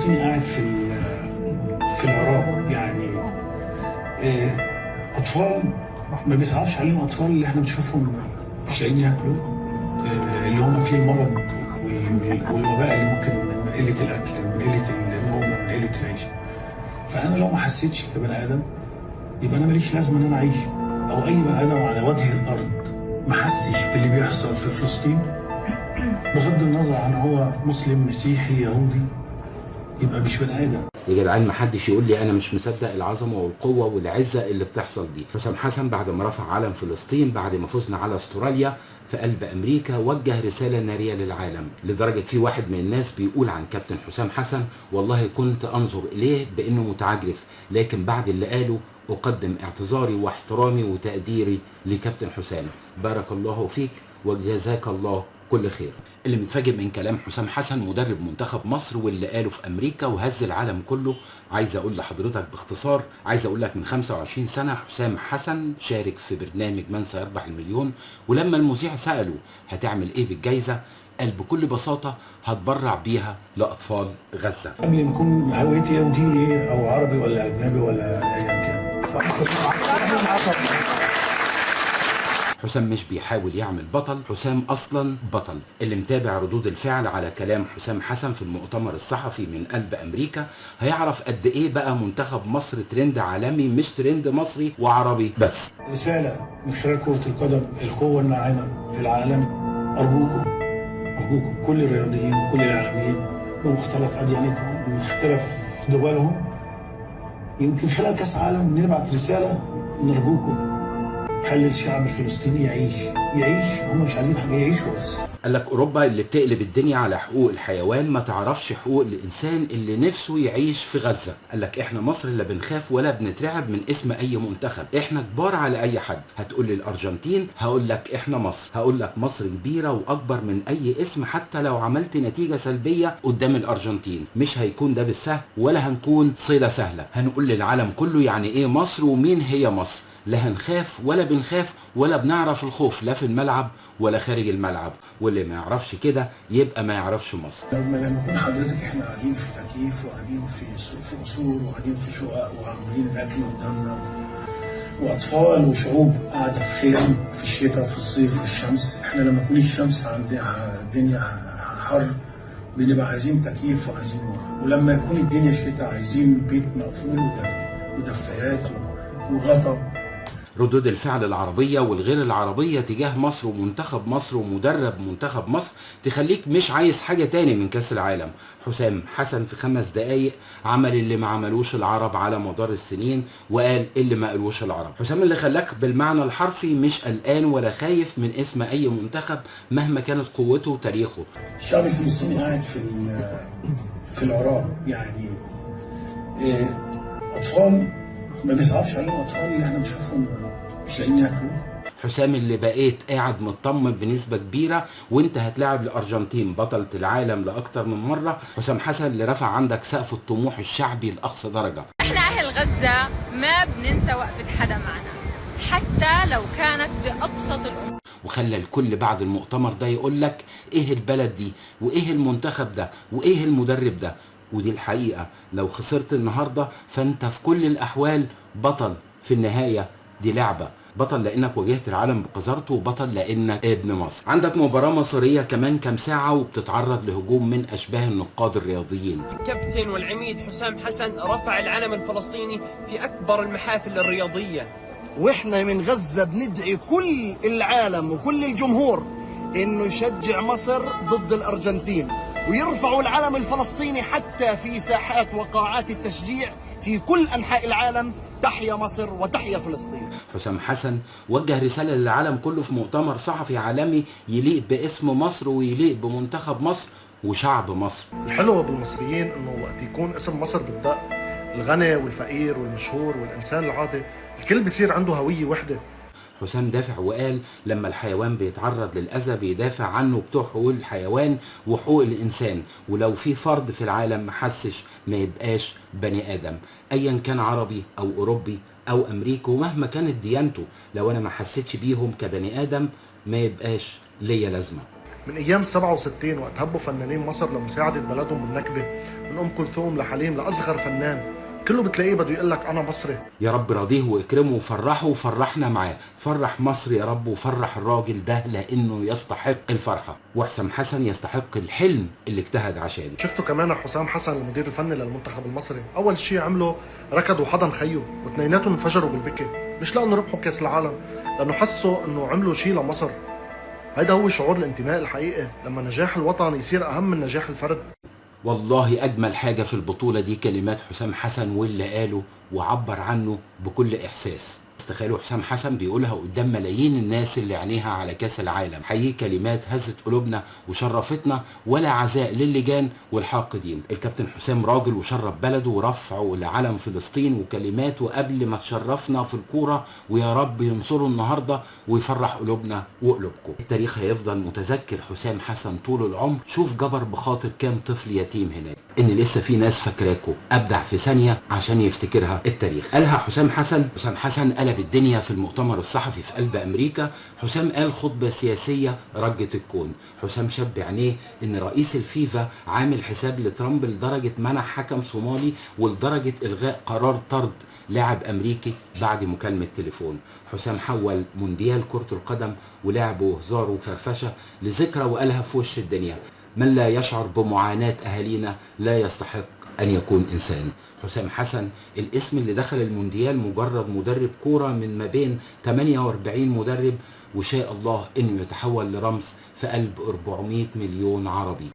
الفلسطيني قاعد في العراق، يعني اطفال ما بيصعبش عليهم، اطفال اللي احنا بنشوفهم مش لاقيين ياكلوا، اللي هم فيه المرض والوباء اللي ممكن من قلة الاكل، من قلة النوم، من قلة العيش. فانا لو ما حسيتش كبني ادم يبقى انا ماليش لازمه ان انا اعيش، او اي بني ادم على وجه الارض ما حسش باللي بيحصل في فلسطين بغض النظر عن هو مسلم مسيحي يهودي يبقى مش بني ادم. يا جدعان ما حدش يقول لي انا مش مصدق العظمة والقوه والعزة اللي بتحصل دي. حسام حسن بعد ما رفع علم فلسطين بعد ما فزنا على استراليا في قلب امريكا وجه رسالة نارية للعالم، لدرجة في واحد من الناس بيقول عن كابتن حسام حسن والله كنت انظر اليه بانه متعجرف، لكن بعد اللي قاله اقدم اعتذاري واحترامي وتقديري لكابتن حسام، بارك الله فيك وجزاك الله كل خير. اللي متفاجئ من كلام حسام حسن مدرب منتخب مصر واللي قاله في امريكا وهز العالم كله، عايز اقول لحضرتك باختصار، عايز اقول لك من 25 سنة حسام حسن شارك في برنامج من سيربح المليون، ولما المذيع ساله هتعمل ايه بالجايزه قال بكل بساطة هتبرع بيها لاطفال غزة. قبل ما يكون هويتي ايه وديني ايه او عربي ولا اجنبي ولا ايا كان. حسام مش بيحاول يعمل بطل، حسام اصلا بطل. اللي متابع ردود الفعل على كلام حسام حسن في المؤتمر الصحفي من قلب امريكا هيعرف قد ايه بقى منتخب مصر ترند عالمي، مش ترند مصري وعربي بس. رسالة من خلال كرة القدم، القوة الناعمة في العالم، ارجوكم ارجوكم كل الرياضيين وكل الاعلاميين بمختلف اديانتهم بمختلف دولهم، يمكن خلال كاس عالم نبعت رسالة نرجوكم خلي الشعب الفلسطيني يعيش يعيش، هم مش عايزين حاجة، يعيشوا بس. قال لك اوروبا اللي بتقلب الدنيا على حقوق الحيوان ما تعرفش حقوق الانسان اللي نفسه يعيش في غزة. قال لك احنا مصر لا بنخاف ولا بنترعب من اسم اي منتخب، احنا كبار على اي حد. هتقول لي الارجنتين، هقول لك احنا مصر، هقول لك مصر كبيرة واكبر من اي اسم، حتى لو عملت نتيجة سلبية قدام الارجنتين مش هيكون ده بالسهل ولا هنكون صله سهلة. هنقول للعالم كله يعني ايه مصر ومين هي مصر، لا هنخاف ولا بنخاف ولا بنعرف الخوف لا في الملعب ولا خارج الملعب، واللي ما يعرفش كده يبقى ما يعرفش مصر. لما يكون حضرتك احنا قاعدين في تكييف وقاعدين في قصور وقاعدين في شقق وعاملين الاكل قدامنا واطفال وشعوب قاعدة في خيم في الشتاء وفي الصيف والشمس، احنا لما تكون الشمس عندنا الدنيا حر بنبقى عايزين تكييف وعايزين نور، ولما يكون الدنيا شتاء عايزين بيت مقفول ودفايات وغطا. ردود الفعل العربية والغير العربية تجاه مصر ومنتخب مصر ومدرب منتخب مصر تخليك مش عايز حاجة تاني من كأس العالم. حسام حسن في 5 دقايق عمل اللي ما عملوش العرب على مدار السنين وقال اللي ما قالوش العرب. حسام اللي خلاك بالمعنى الحرفي مش قلقان ولا خايف من اسم اي منتخب مهما كانت قوته وتاريخه. الشعب الفلسطيني قاعد في العراق، يعني اطفال ما بيصعبش عليهم، اطفال اللي احنا بنشوفهم مش لاقيين ياكلوا. حسام اللي بقيت قاعد مطمن بنسبة كبيرة وانت هتلاعب الارجنتين بطلة العالم لاكتر من مرة. حسام حسن اللي رفع عندك سقف الطموح الشعبي لاقصى درجة. احنا اهل غزة ما بننسى وقفة حدا معنا حتى لو كانت بابسط الامور، وخلى الكل بعد المؤتمر ده يقول لك ايه البلد دي وايه المنتخب ده وايه المدرب ده. ودي الحقيقة، لو خسرت النهاردة فانت في كل الاحوال بطل في النهاية، دي لعبة. بطل لانك واجهت العالم بقذارته، وبطل لانك ابن مصر. عندك مباراة مصرية كمان كام ساعة وبتتعرض لهجوم من اشباه النقاد الرياضيين. الكابتن والعميد حسام حسن رفع العلم الفلسطيني في اكبر المحافل الرياضية، واحنا من غزة بندعي كل العالم وكل الجمهور انه يشجع مصر ضد الارجنتين ويرفعوا العلم الفلسطيني حتى في ساحات وقاعات التشجيع في كل أنحاء العالم. تحيا مصر وتحيا فلسطين. حسام حسن وجه رسالة للعالم كله في مؤتمر صحفي عالمي يليق باسم مصر ويليق بمنتخب مصر وشعب مصر. الحلو بالمصريين انه وقت يكون اسم مصر بالدق، الغني والفقير والمشهور والإنسان العادي، الكل بيصير عنده هوية وحدة. حسام دافع وقال لما الحيوان بيتعرض للأذى بيدافع عنه بتوع حقوق الحيوان وحقوق الإنسان، ولو في فرد في العالم محسش ما يبقاش بني آدم أيا كان عربي أو أوروبي أو أمريكي ومهما كانت ديانته، لو أنا ما حسيتش بيهم كبني آدم ما يبقاش ليا لازمة. من ايام 67 وقت هبوا فنانين مصر لمساعده بلدهم بالنكبه، من ام كلثوم لحليم لاصغر فنان، كله بتلاقيه بده يقول لك انا مصري. يا رب راضية واكرمه وفرحه وفرحنا معاه، فرح مصر يا رب وفرح الراجل ده لانه يستحق الفرحة، وحسام حسن يستحق الحلم اللي اجتهد عشانه. شفتوا كمان حسام حسن المدير الفني للمنتخب المصري، اول شيء عمله ركض وحضن خيه، واثنيناتهم انفجروا بالبكي، مش لانه ربحوا كاس العالم، لانه حسوا انه عملوا شيء لمصر. هيدا هو شعور الانتماء الحقيقي، لما نجاح الوطن يصير اهم من نجاح الفرد. والله أجمل حاجة في البطولة دي كلمات حسام حسن واللي قاله وعبر عنه بكل إحساس. تخيلوا حسام حسن بيقولها قدام ملايين الناس اللي عينيها على كاس العالم. حقيقي كلمات هزت قلوبنا وشرفتنا، ولا عزاء للجان والحاقدين. الكابتن حسام راجل وشرف بلده ورفعه لعلم فلسطين، وكلماته قبل ما تشرفنا في الكورة، ويا رب ينصره النهارده ويفرح قلوبنا وقلوبكم. التاريخ هيفضل متذكر حسام حسن طول العمر. شوف جبر بخاطر كام طفل يتيم هناك، ان لسه في ناس فاكراكوا. ابدع في ثانية عشان يفتكرها التاريخ. قالها حسام حسن. حسام حسن قلب الدنيا في المؤتمر الصحفي في قلب امريكا. حسام قال خطبه سياسية رجت الكون. حسام شاب عينيه ان رئيس الفيفا عامل حساب لترامب لدرجة منع حكم صومالي، ولدرجه الغاء قرار طرد لاعب امريكي بعد مكالمة تليفون. حسام حول مونديال كره القدم ولعبه وهزاره وفرفشه لذكرى، وقالها في وش الدنيا: من لا يشعر بمعاناة أهالينا لا يستحق أن يكون إنسان. حسام حسن الاسم اللي دخل المونديال مجرد مدرب كورة من ما بين 48 مدرب، وشاء الله أنه يتحول لرمز في قلب 400 مليون عربي.